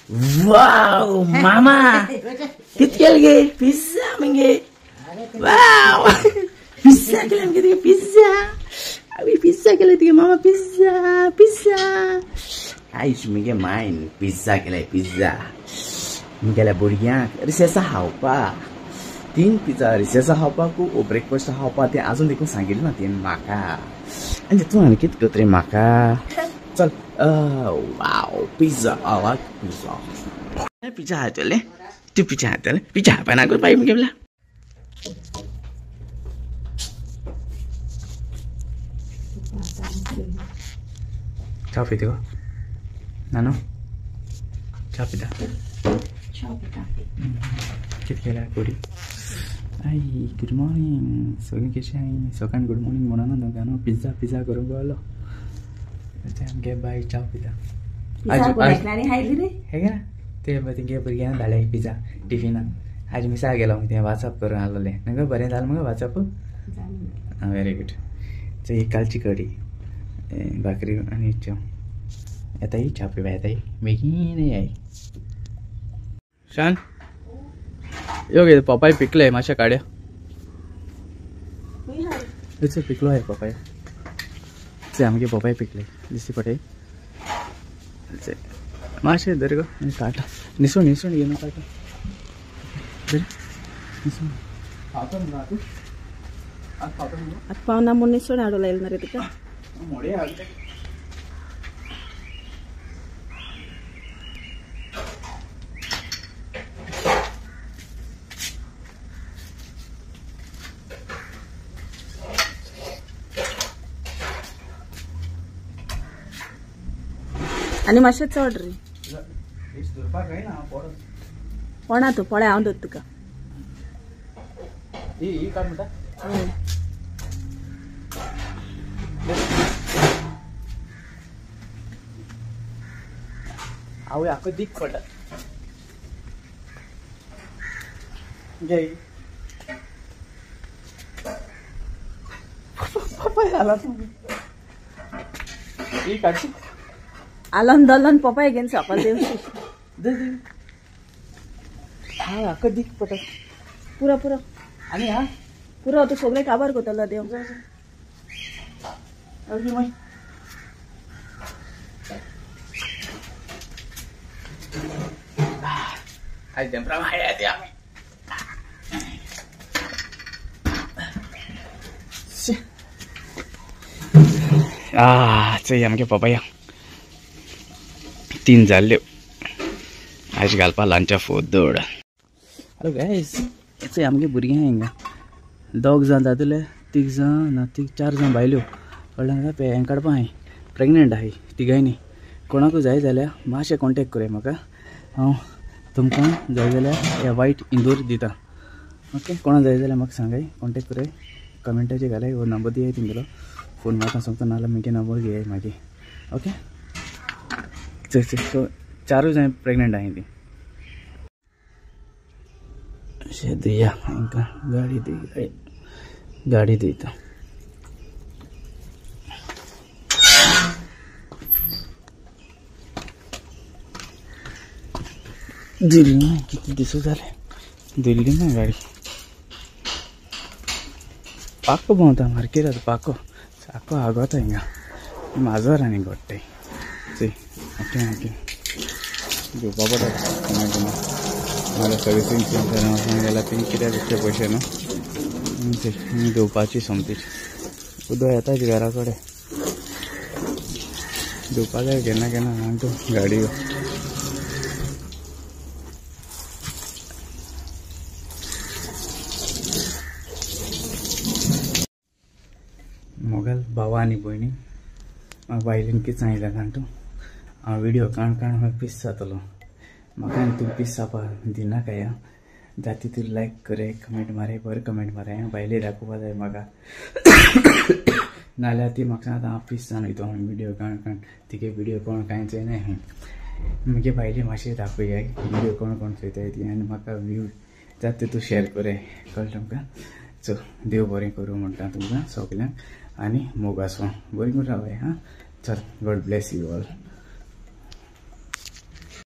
वाव मामा कित केलं गे पिझ्झा म्हणजे वाव पिझ्झा केला म्हणजे पिझ्झा आम्ही पिझ्झा केला तिगे मामा पिझ्झा पिझ्झा आयज मुगे मायन पिझ्झा केलाय पिझ्झा मुगेल्या भुरग्यांक रिसेसा खावपा 3 पिझ्झा रिसेसा खावपाक ओ ब्रेकफास्ट खावपा तें आजून देखून सांगिल्लें ना तें म्हाका आनी तूं आनी कितें करता रे म्हाका चल wow pizza I like pizza pizza खातले तूं पिझ्झा खातले पिझ्झा खावपा ना गो बाई मुगेल्या च्या पिता गो नानू च्या पिता च्या पिता कितें केल्या कोडी आई गुड मॉर्निंग सगळीं कशी आहाय सकाळीं गुड मॉर्निंग म्हणना तुमकां न्हू पिझ्झा पिझ्झा करूंक गेलो आमगे बाय च्या पिता हे ना ते तुमगे भुरग्यांक धाडले पिझ्झा टिफिनाक आज मिसा गेलो तें वाचप करून आसलें न्हू बरें जालें मुगो वाचप व्हेरी गुड ही कालची कडी भाकरी आनी च्या येता ही च्या पिवया येता बेगीन याय शान यो गे पपाय पिकले मातशें काड्या पिकलो आहे पपाय आमगे पपाय पिकले दिसती पटे मातशें धर गो काटा निसून निसून घेवन काटा निसून पावता मुगो आतां आतां पावता मुगो आतां पावना म्हूण निसून हाडूं लायलें ना रे तुका मोडे हाडले आनी मातशें चड रे कोणा तूं पळय हांव दवर तुका आवय आखो दीक पडटा जय पपाय आला ही काडशी आलन दलन पपाय घेवन सकल देवशी हा आखो दीक पडटा पुरो पुरो आनी हा पुरो तूं सगळें काबार करतलो देव आज आमी चोय आमगे पपाया 3 जाल्ल्यो आयज घालपा ल्हानच्या फोदोड हॅलो गायज चोय आमगे भुरगीं हिंगा 2 जाण जातले 3 जाण ना 4 जाण बायल्यो कळ्ळें हें काडपा हांवें प्रेग्नंट आहाय तिगांयनी कोणाकूय जाय जाल्यार मातशें कॉन्टेक्ट करया म्हाका हांव तुमकां जाय जाल्यार हे वायट इंदूर दिता ओके कोणा जाय जाल्यार म्हाका सांगाय कॉन्टेक्ट कराय कमेंटाचेर घालाय हो नंबर दियाय तुमगेलो फोन म्हाका सांगता नाजाल्यार म्हगे नंबर घेयाय मागीर ओके चल सो 4 जाण प्रेग्नंट आहाय ती अशें दिया हांकां गाडी दी गाडी दिता दिली ना किती दिसूं जालें दिली ना गाडी पाको भोंवता मार्केटात पाको सारको आगोता हिंगा माजर आनी गोडटाय चोय ओके ओके घेवपा पडटा केन्ना केन्ना नाजाल्यार सर्विसींग सेंटरान वचून गेल्यार थिंग कित्याक इतले पयशे न्हू धुवपाची सोमतीच उदक येताच घरा कडेन धुवपा जाय केन्ना केन्ना सांग तूं गाडयो मोगल भावा आनी भयणी म्हाका बायलेन कितें सांगिल्लें जाण तूं हांव विडियो काण काण म्हाका पीस जातलो म्हाका आनी तूं पीस जावपा दिनाकाय जाती तूं लायक करे कमेंट मारे बरें कमेंट मारे बायले दाखोवपा जाय म्हाका नाल्यार ती म्हाका सांगता हांव पीस जावन वयता विडियो काण काण तिगे विडियो कोण कांय चोयनाय म्हगे बायले मातशें दाखोवया विडियो कोण कोण चोयताय ती आनी म्हाका व्यू जाता तूं शेर करे कळ्ळें तुमकां सो देव बरें करूं म्हणटा तुमकां सगल्यांक आनी मोग आसूं बरें करून रावया हां चल गॉड ब्लेस you all.